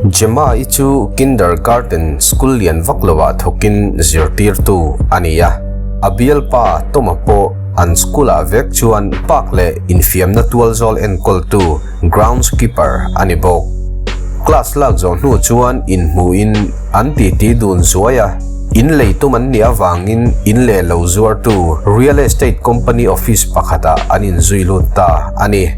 Gemma-i chu kindergarten school lian vak loah thawkin zirtirtu a ni a. A bialpa Tom-a pawh an school-ah vek chuan park leh infiamna tual zawl enkawltu groundskeeper a ni bawk. Class lak zawh hnu chuan inhmuhin an titi dun zuai a, in lei tum an nih avangin in leh lo zuartu real estate company office pakhatah an inzui lut ta a ni.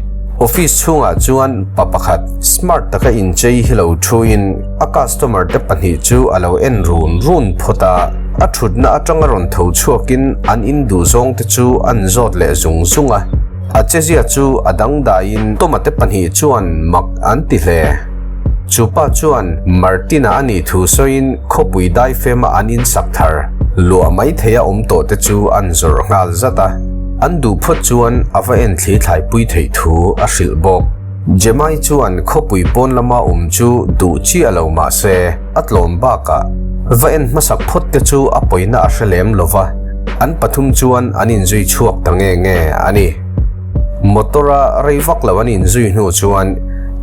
Office chhungah chuan pa pakhat smart taka inchei hi lo thuin a customer te pahnih chu a lo en run run phawt a, a thutna atanga rawn tho chhuakin an in duh zawng te chu an zawt leh zung zung a. A chezia chu a dangdaiin Toma te pahnih chuan mak an ti hle. Chu pa chuan Martina a nih thu sawiin khawpui daifema an insak thar luah mai theia awm tawh te chu an zawrh nghal zat a. An duh phawt chuan a va en thli thlaipui theih thu a hrilh bawk. Jemai chuan khawpui pawn lama awm chu duh chiah lo mah se, a tlawm bakah va en hmasak phawt te chu a pawina a hre lem lo va, an pathum chuan an inzui chhuak ta nge nge a ni. Motor-a rei vak lo an inzui hnu chuan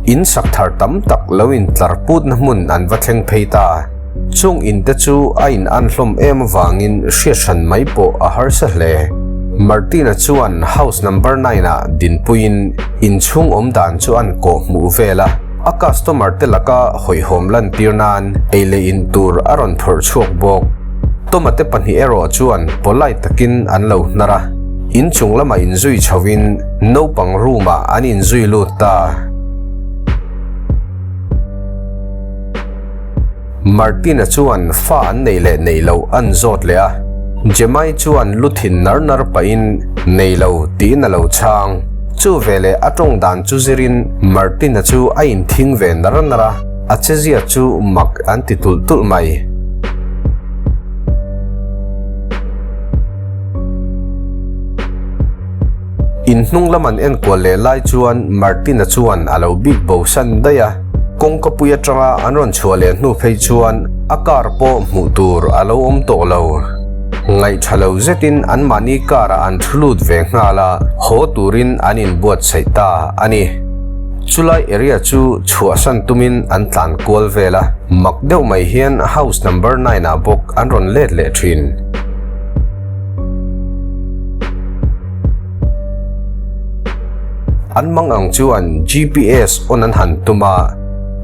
in sak thar tam tak lo intlar putna hmun an va thleng phei ta. Chung in te chu a in an hlawm em avangin hriat hran mai pawh a harsa hle. Martina chuan house number nine ah dinpuiin inchhung awm dan chu an kawh hmuh vel a, a customer te laka hawihhawm lantir nan ei leh in tur a rawn phawrh chhuak bawk. Toma te pahnih erawh chuan polite takin an lo hnar a, inchung lamah inzui chhoin naupang room ah an inzui lut ta. Martina chuan fa an nei leh nei lo an zawt leh a, Jemai chuan lu thin nar nar pahin nei lo tiin a lo chhang. Chu veleh a tawng dan chu zirin Martina chu a inthing ve nar nar a, a chezia chu mak an ti tulh tulh mai. In hnung lam an enkual leh lai chuan Martina chuan a lo bik bo san daih a, kawngka pui atanga an rawn chhuah leh hnu phei chuan a car pawh hmuh tur a lo awm tawh lo. Ngaihtha lo zetin anmahni car ah an thu lut ve nghal a, haw turin an inbuatsaih ta a ni. Chulai area chu chhuahsan tumin an tlan kual vel a, mak deuh mai hian house number nine ah bawk an rawn let leh thin. An mang ang chuan GPS on an han tum a,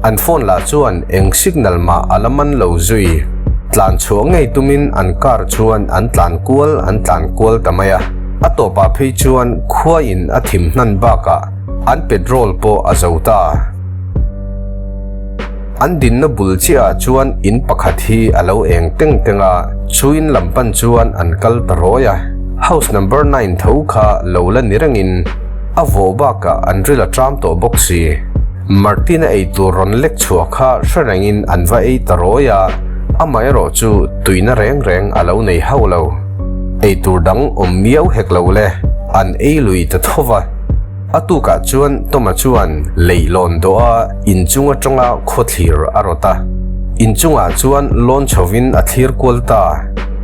an phone lah chuan eng signal mah a la man lo zui. Tlan chhuah ngei tumin an car chuan an tlan kual an tlan kual ta mai a, a tawpah phei chuan khuaiin a thim hnan bakah an petrol pawh a zo ta. An dinna bul chiahah chuan in pakhat hi a lo eng teng teng a, chu in lam pan chuan an kal ta rawi a. House number nine tho kha lo la ni rengin a vawh bakah an ril a ṭam tawh bawk si. Martin-a ei tur rawn lek chhuah kha hre rengin an va ei ta rawi a, amaherawh chu tuina reng reng a lo nei hauh lo. Ei tur dang awm miau hek lo le, an ei lui ta tho va. A tukah chuan Toma chuan leihlawn dawh a inchung atanga khawthlir a rawt a. Inchungah chuan lawn chhovin a thlir kual ta.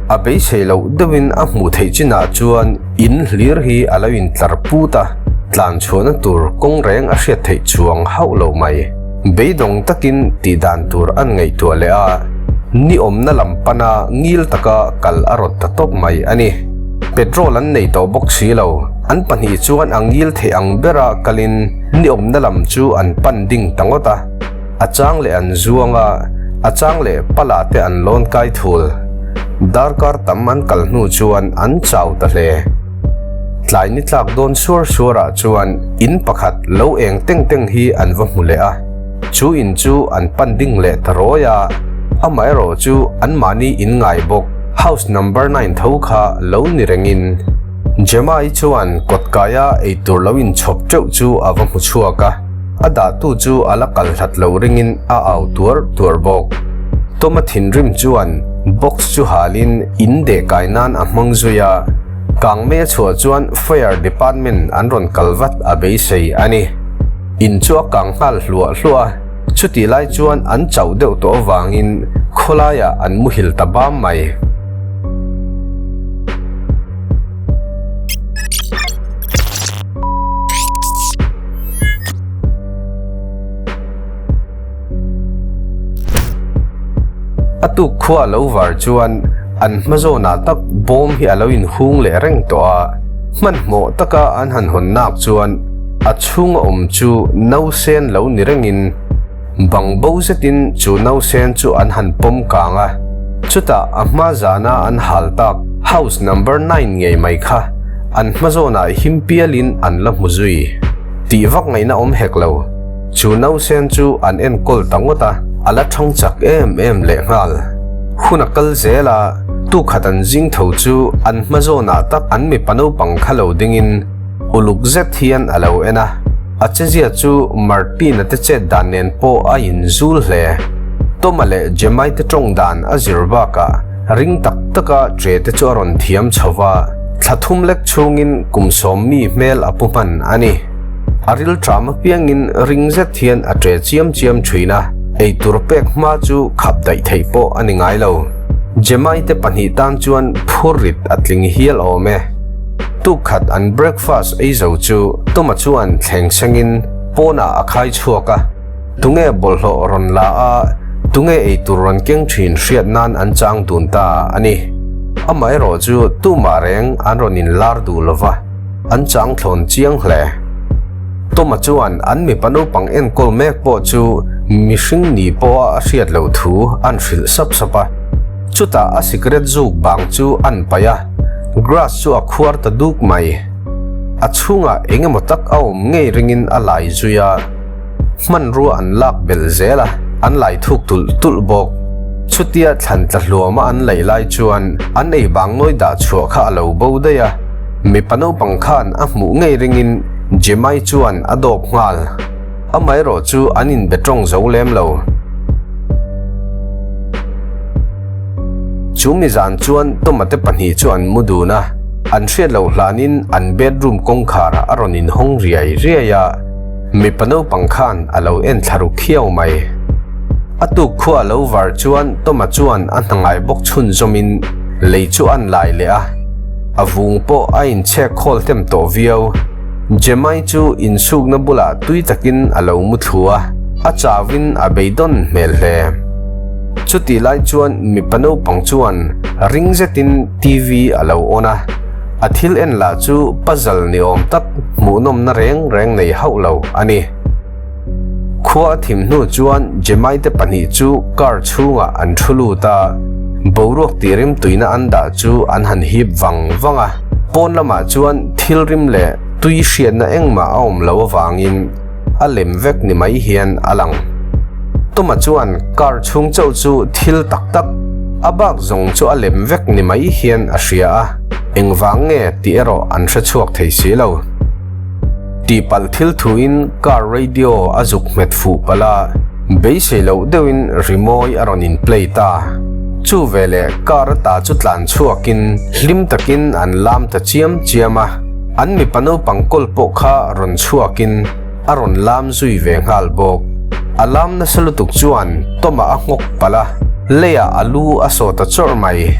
A beisei loh deuhin a hmuh theih chinah chuan in hlir hi a lo intlar put a, tlan chhuahna tur kawng reng a hriat theih chuang hauh lo mai. Beidawng takin tih dan tur an ngaihtuah leh a, ni awmna lam pana ngil taka kal a rawt ta tawp mai a ni. Petrol an nei tawh bawk si lo. An pahnih chuan a ngil theih ang bera kalin ni awmna lam chu an pan ding ta ngawt a. A chang leh an zuang a, a chang leh pala te an lawn kai thul. Darkar tam an kal hnu chuan an chau ta hle. Tlai ni tlak dawn suar suarah chuan in pakhat lo eng teng teng hi an va hmu leh a. Chu in chu an pan ding leh ta rawi a, amaherawh chu anmahni in ngai bawk house number nine tho kha lo ni rengin. Gemma-i chuan kawtkaia eitur lo inchhawp teuh chu a va hmu chhuak a, a dahtu chu a la kal hlat lo ringin a au tuar tuar bawk. Toma thinrim chuan box chu halin in deh kai nan a hmang zui a, kangmei a chhuah chuan fire department an rawn kal vat a beisei a ni. In chu a kang nghal hluah hluah a, chutih lai chuan an chauh deuh tawh avangin khawlaiah an muhil ta bam mai. tuk khua a lo var chuan an hma zawnah tak bawm hi a lo inhung leh reng tawh a, hmanhmawh taka an han hawn nak chuan a chhunga awm chu nausen lo ni rengin bang bo zetin chu nausen chu an han pawm kang a, chutah a hma zana an hal tak house number nine ngei mai kha an hma zawnah him pialin an la hmu zui. Tih vak ngaihna awm hek lo. Chu nausen chu an enkawl ta ngawt a, a la thang chak em em lehnghal. Hun a kal zel a, tukhat an zing tho chu an hma zawnah tak an mipa naupang kha lo dingin uluk zet hian a lo en a. A chezia chu Martin-a te chet dan nen pawh a inzul hle. Toma leh Jemai te tawng dan a zir bakah ring tak taka che te chu a rawn thiam chho va, thla thum lek chhungin kum sawm mi hmel a pu hman a ni. A ril ṭam apiangin ring zet hian a ṭe chiam chiam ṭhin a, eitur pek hma chu khap daih theih pawh a ni ngai lo. Jemai te pahnih tan chuan phur rit a tling hial awm e. Tuk khat an breakfast ei zo chu Toma chuan thleng sengin pawnah a khai chhuak a, tunge bawlhhlawh rawn la a, tunge eitur rawn keng ṭhin hriat nan an chang dun ta a ni. Amaherawh chu tumah reng an rawn inlar duh lo va. An chang thlawn chiang hle. Toma chuan an mipa naupang enkawl mek pawh chu mihring ni pawha a hriat loh thu an hrilh sap sap a. Chutah a sikret zuk bang chu an paih a, grass chu a khuar ta duk mai. A chhungah eng emaw tak a awm ngei ringin a lai zui a. Hmanrua an lak belh zel a, an lai thuk tulh tulh bawk. Chutia thlan tla hluama an laih lai chuan an ei bang nawi dah chhuah kha a lo bo daih a, mipa naupang khan a hmuh ngei ringin Jemai chuan a dawp nghal. Amaherawh chu an inbe tawng zo lem lo. Chu mizan chuan Tomate pahnih chu an mu dun a, an hriat loh hlanin an bedroom kawngkhar a rawn inhawng riai riai a. Mipa naupang khan a lo en thla ru khiau mai. A tuk khua a lo var chuan Toma chuan a hna ngai bawk chhunzawmin lei chu an lai leh a. A vung pawh a inchhek khawl hnem tawh viau. Jemai chu insukna bulah tui takin a lo mu thlu a, a chauin a beidawn hmel hle. Chutih lai chuan mipa naupang chuan ring zetin TV a lo on a. A thil en lah chu puzzle ni awm tak hmuhnawmna reng reng nei hauh lo a ni. Khua a thim hnu chuan Jemai te pahnih chu car chhungah an thu lut a, boruak tih rim tuina an dah chu an han hip vang vang a. Pawn lamah chuan thil rim leh tui hriatna engmah a awm lo avangin a lem vek ni mai hian a lang. Tuma chuan car chhung chauh chu thil tak tak, a bak zawng chu a lem vek ni mai hian a hria a, engvang nge tih erawh an hre chhuak thei si lo. Tihpalh thil thuin car radio a zuk hmet fuh palh a, beisei loh deuhin rimawi a rawn in play ta. Chu veleh car ata chu tlan chhuakin hlim takin an lam ta chiam chiam a. An mipa naupang kawl pawh kha rawn chhuakin a rawn lam zui ve nghal bawk. A lam nasa lutuk chuan Toma a nghawk palh a, leiah a lu a saw ta chawrh mai.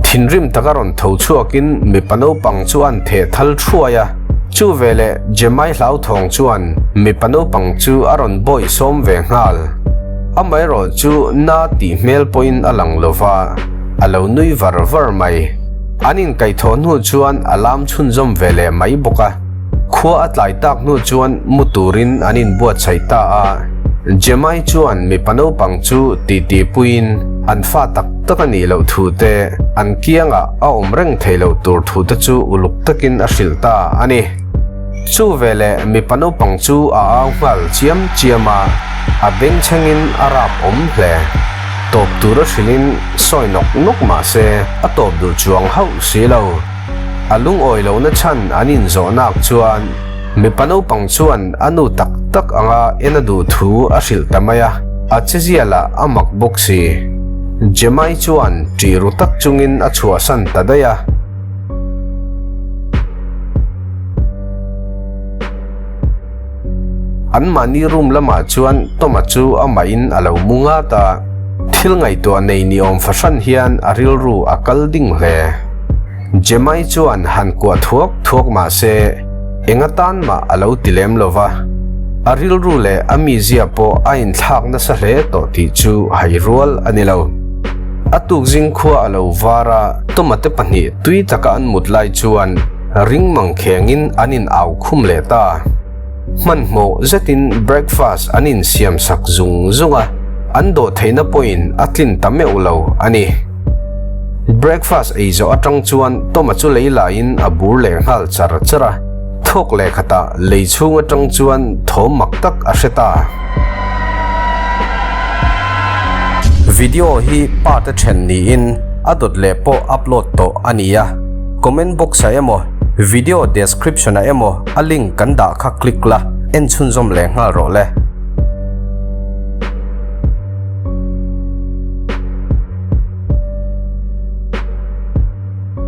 Thinrim taka rawn tho chhuakin mipa naupang chu an theh thal thuai a, chu veleh Jemai hlauthawng chuan mipa naupang chu a rawn bawih sawm ve nghal. Amaherawh chu na tih hmel pawhin a lang lova, a lo nui var var mai. An inkaihthawh hnu chuan a lam chhunzawm ve leh mai bawk a. Khua a tlai tak hnu chuan mu turin an inbuatsaih ta a. Jemai chuan mipa naupang chu titi puiin an fa tak tak a nih loh thu te, an kiangah a awm reng thei loh tur thu te chu uluk takin a hrilh ta a ni. Chu veleh mipa naupang chu a au nghal chiam chiam a, a bengchhengin a rap awm hle. Tawp tur a hrilhin sawi nawk nawk mah se a tawp duh chuang hauh si lo. A lungawi lohna chhan an inzawh nak chuan mipa naupang chuan a nu tak tak anga en a duh thu a hrilh ta mai a, a chezia lah a mak bawk si. Jemai chuan ṭih ru tak chungin a chhuahsan ta daih a. Anmahni room lamah chuan Toma chu amahin a lo mu ngat a, thil ngaihtuah nei ni awm fahran hian a rilru a kal ding hle. Jemai chuan han kuah thuak thuak mah se eng atan mah a lo ti lem lo va, a rilru leh a mizia pawh a inthlak nasa hle tawh tih chu hai rual a ni lo. A tuk zing khua a lo var a, Toma te pahnih tui taka an mut lai chuan ring mang khengin an in au khum leh ta. Hmanhmawh zetin breakfast an insiam sak zung zung a, an dawh theihna pawhin a tlin ta meuh lo a ni. Breakfast ei zawh atang chuan Toma chu lei laiin a bur leh nghal char char a, thawk leh khatah lei chhung atang chuan thawm mak tak a hre ta. Video hi part a then niin a dawt leh pawh upload tawh a ni a, comment box ah emaw video description ah emaw a link kan dah kha click la en chhunzawm leh nghal rawh le.